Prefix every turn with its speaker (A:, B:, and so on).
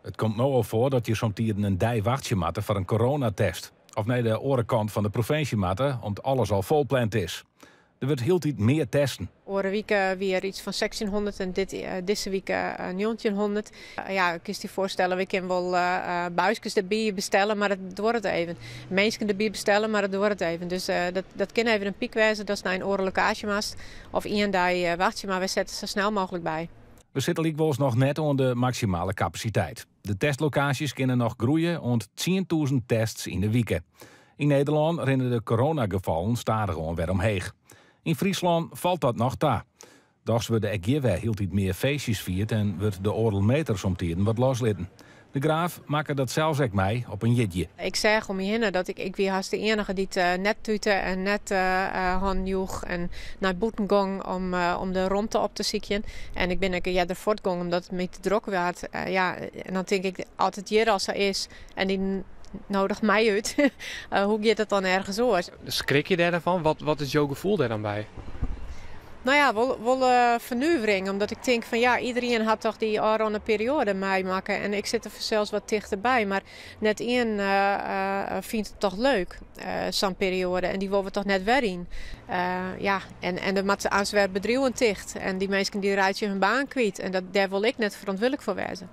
A: It komt no al foar dat je somtiden in dei wachtsje moatte foar in coronatest. Of nei de oare kant fan de provinsje moatte, om't alles al folpland is. Der wurdt hieltyd mear testen.
B: Oare wike wie er iets fan 1600 en dit, dizze wike 1900. Ja, kinst dy foarstelle, we kinne wol buiskes derby bestelle, mar it duorret even. Minsken derby bestelle, mar it duorret even. Dus dat kin even in pyk wêze datst nei in oare lokaasje moatst of ien dei wachtsje, mar wy sette sa snel mooglik by.
A: We sitte lykwols noch net oan de maksimale kapasiteit. De testlokaasjes kinne noch groeie oant 10.000 tests yn de wike. Yn Nederlân rinne de coronagefallen stadichoan wer omheech. Yn Fryslân falt dat noch ta. Dochs wurde ek hjir wer hieltyd mear feestjes fierd en wurdt de oardel meter somtiden wat loslitten. De Graaf makke dat sels ek mei op in jierdei.
B: Ik seach om my hinne dat ik, ik wie hast de iennige dy't net tute en net hannen joech en nei bûten gong om de romte op te sykjen. En ik bin ek earder fuortgong omdat it my te drok waard. Ja, en dan tink ik, as it hjir al sa is en dy nodigt my út, hoe giet it dan ergens oars?
C: Skrik je dêr dan fan? Wat is jo gefoel dêr dan by?
B: No ja, wol fernuvering, omdat ik tink fan ja, iderien hat toch dy ôfrûne perioade meimakke en ik sit der fansels wat tichterby, mar net ien fynt it toch leuk, sa'n perioade, en dy wolle we toch net wer yn. Ja, en der moatte aanst wer bedriuwen ticht en dy minsken dy reitsje hun baan kwyt en dêr wol ik net ferantwurdlik foar wêze.